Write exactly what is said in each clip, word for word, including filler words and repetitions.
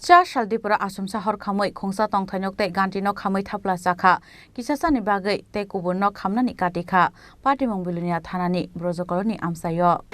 Char sal diporo asumsa hor khamwi khungsa tongthainok tei gandinok khamwi thapla chakha. Kisasani bagwi tei kubunnok khamnani katikha. Patimung Bilonia thanani Brojokoloni amchaio.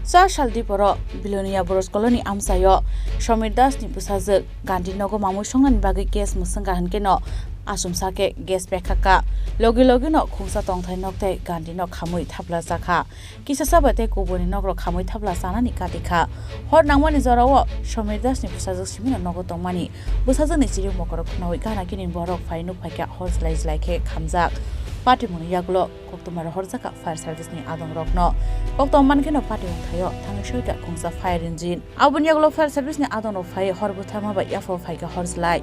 Char sal diporo Bilonia Brojokoloni amchaio Somir Das ni bwsajwk Gandhi nogo mamwi songnani bagwi gas mwswngkha hinkhe no asumsa khe gas pekhakha. Logi logi no khungsa tongthai nok tei Gandhi no khamwi thapla chakha. Kisasa bai tei kubuni nok rok khamwi thapla chanani katikha. Hor nangmani jorao Somir Das ni bwsajwk simi no nogo tongmani. Bwsajwk ni chiri mokol rok khwnawi gana gini borok phai nuk phaikha hor jlai jlai khe khamjak. Patimung ni yagulo koktwma rohorjakha fire service ni adongrokno. Koktwma mankheno patimung thaio thangwi soikha khungsa fire engine. Aboni yagulo fire service ni adongrok phai hor bwtharma bai yaphao phaikha hor jlai.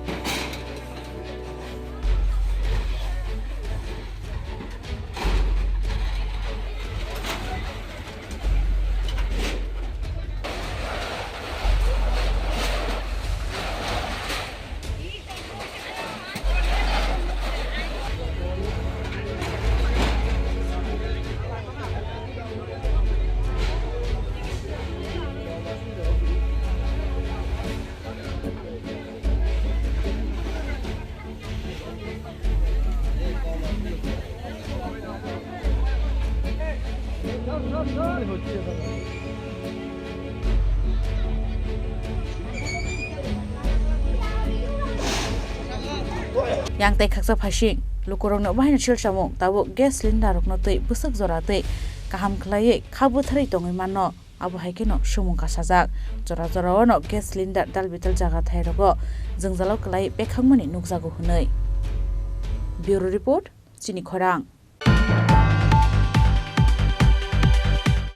Yang tei khaksa phaising lukurokno bahaino sil samung tabuk gas cylinder rokno twi bwswk jora twi kaham khlaiwi kha bwtharwi tongwi mano. Abo hai kheno sumung kasajak. Jora jorao no gas cylinder dal bidal jaga thai rogo jwngjalo kwlai pekhangmani nukjago hwnwi. Bureau Report, Chini Khorang.